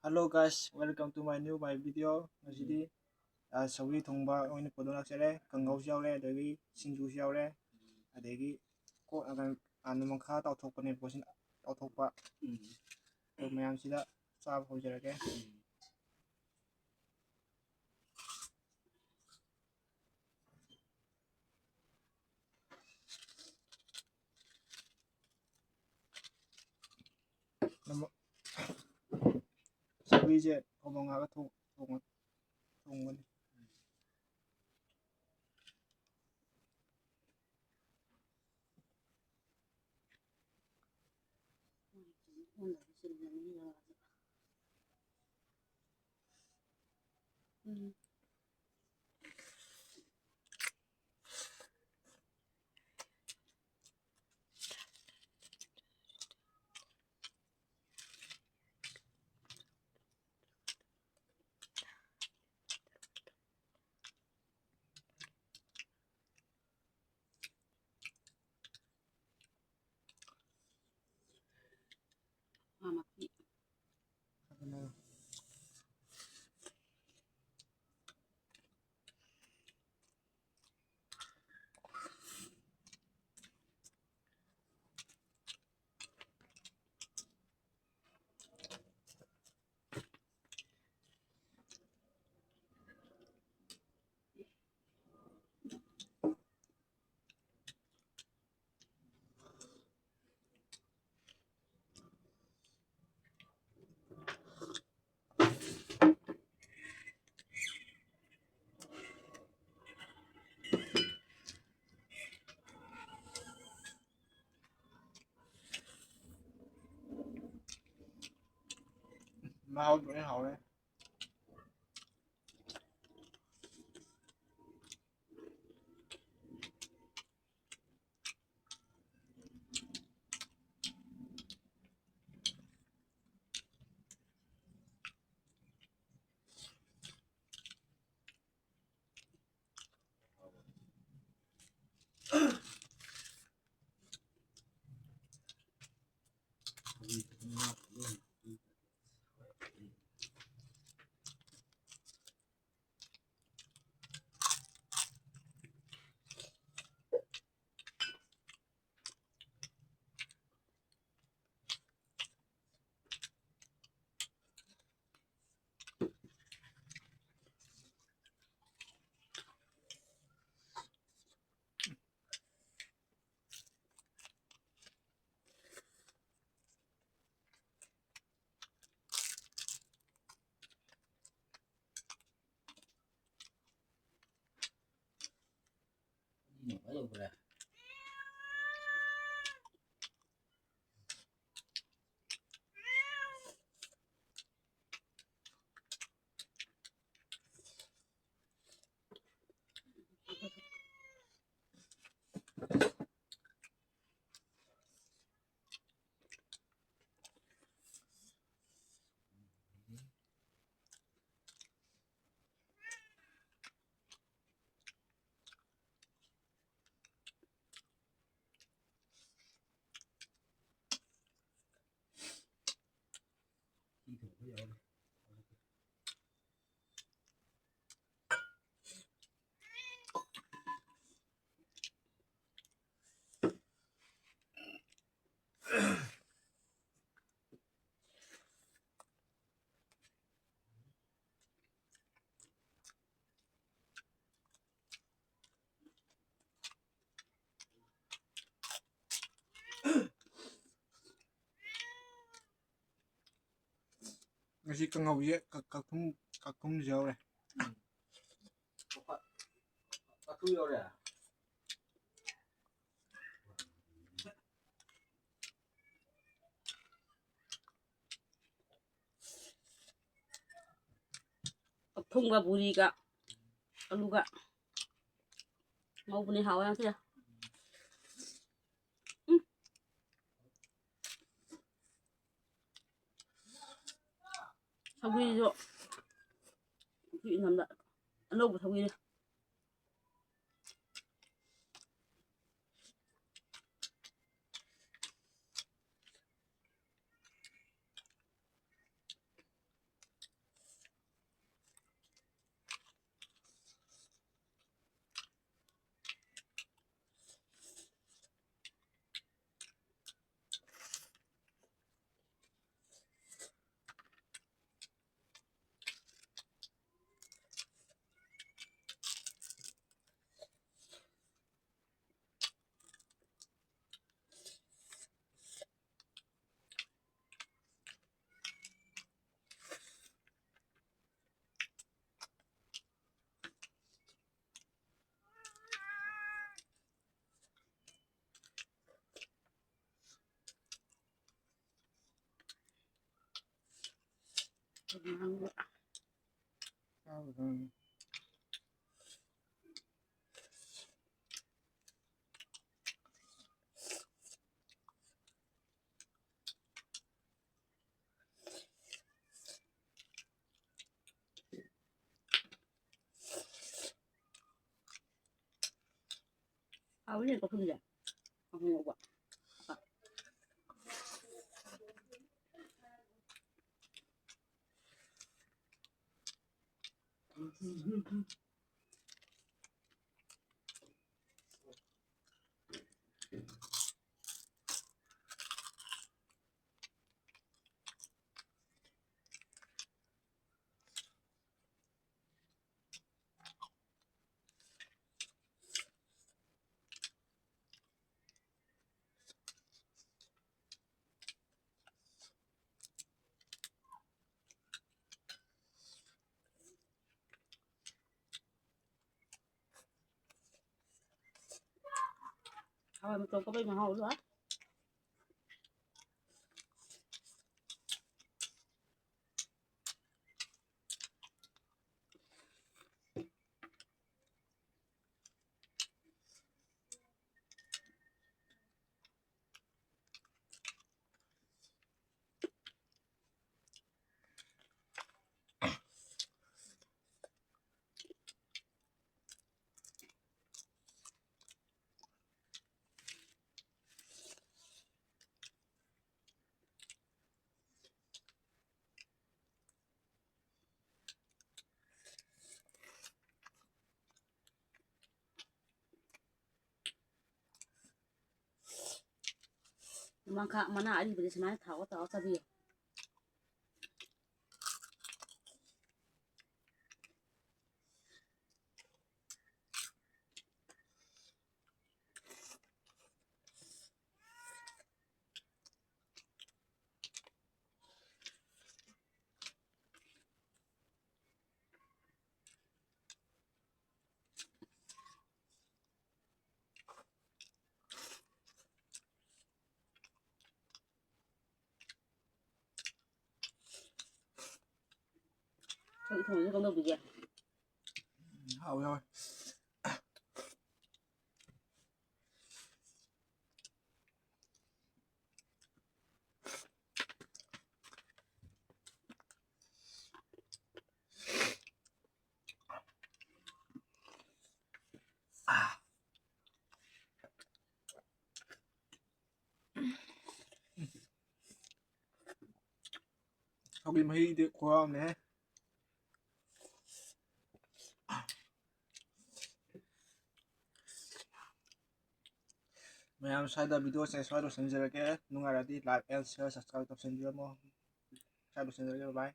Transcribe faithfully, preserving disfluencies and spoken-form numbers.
Hello guys, welcome to my new my video. ꯉꯁꯤꯗꯤ, ꯑ, ꯁꯧꯒ꯭ꯔꯤ ꯊꯣꯡꯕ ꯑꯣꯏꯅ ꯄꯨꯗꯨꯅ ꯂꯥꯛꯆꯔꯦ꯫ ꯀꯥꯡꯉꯧꯁꯨ ꯌꯥꯎꯔꯦ, ꯑꯗꯒꯤ ꯁꯤꯡꯖꯨꯁꯨ ꯌꯥꯎꯔꯦ, ꯑꯗꯒꯤ ꯀꯣ-, ꯑ, ꯑ, ꯅꯣꯡꯃꯪꯈꯥ ꯇꯥꯎꯊꯣꯛꯄꯅꯦꯕꯀꯣ, ꯁꯤꯅ ꯇꯥꯎꯊꯣꯛꯄ꯫ ꯎꯝ꯫ ꯑꯗꯨ ꯃꯌꯥꯝꯁꯤꯗ ꯆꯥꯕ ꯍꯧꯖꯔꯒꯦ꯫ ꯎꯝ꯫ ꯅꯃ-, ꯁꯧꯒ꯭ꯔꯤꯁꯦ ꯊꯥꯎ ꯃꯉꯥꯒ ꯊꯣꯡ-, ꯊꯣꯡꯉ-, ꯊꯣꯡꯒꯅꯤ꯫ ꯎꯝ꯫ ꯃꯥ ꯃꯄꯤ꯫ ꯑꯗꯨꯅꯦ꯫ ꯃꯍꯥꯎ ꯂꯣꯏ ꯍꯥꯎꯔꯦ꯫ ꯇꯧꯈ꯭ꯔꯦ꯫ ꯉꯁꯤ ꯀꯥꯡꯍꯧꯁꯦ ꯀ-, ꯀꯛꯊꯨꯝ, ꯀꯛꯊꯨꯝꯁꯨ ꯌꯥꯎꯔꯦ꯫ ꯎꯝ꯫ ꯀꯛꯊꯨꯝ ꯌꯥꯎꯔꯦ? ꯀꯛꯊꯨꯝꯒ ꯕꯨꯔꯤꯒ ꯑꯂꯨꯒ ꯉꯧꯕꯅꯦ, ꯍꯥꯎꯋꯦ ꯌꯥꯝ ꯊꯤꯅ꯫ ꯎꯝ꯫ ꯁꯧꯒ꯭ꯔꯤꯁꯨ ꯑꯩꯈꯣꯏ ꯏꯅꯝꯗ ꯑꯅꯧꯕ ꯁꯧꯒ꯭ꯔꯤꯅꯦ꯫ ꯉꯥꯡꯕ꯫ ꯍꯥꯎꯋꯤꯅꯦ ꯀꯣꯐꯤꯁꯦ꯫ ꯀꯥꯡꯍꯧ ꯉꯧꯕ꯫ ꯍꯋꯥꯏ ꯃꯇꯣꯟ ꯀꯣꯠꯄꯩ ꯃꯍꯥꯎ ꯂꯣꯏ꯫ ꯅꯣꯡꯃꯥꯡꯈꯥ ꯃꯅꯥ ꯑꯔꯤꯕꯁꯦ ꯁꯨꯃꯥꯏꯅ ꯊꯥꯎꯒ ꯇꯧꯔꯒ ꯆꯥꯕꯤꯌꯨ꯫ ꯁꯧꯒ꯭ꯔꯤ ꯊꯣꯡꯕꯁꯦ ꯀꯝꯗꯧꯕꯤꯒꯦ? ꯎꯝ, ꯍꯥꯎꯋꯦ, ꯍꯥꯎꯋꯦ꯫ ꯁꯧꯒ꯭ꯔꯤ ꯃꯍꯤꯗꯤ ꯈꯨꯍꯥꯎ ꯑꯃꯅꯦꯍꯦ꯫ ꯃꯌꯥꯝ, ꯁ꯭ꯋꯥꯏꯗ video ꯁꯦ ꯁ꯭ꯋꯥꯏꯗ ꯂꯣꯏꯁꯤꯟꯖꯔꯒꯦ꯫ ꯅꯨꯡꯉꯥꯏꯔꯗꯤ like and share, subscribe ꯇꯧꯁꯤꯟꯕꯤꯔꯝꯃꯣ꯫ ꯁ꯭ꯋꯥꯏꯗ ꯂꯣꯏꯁꯤꯟꯖꯔꯒꯦ꯫ Bye bye꯫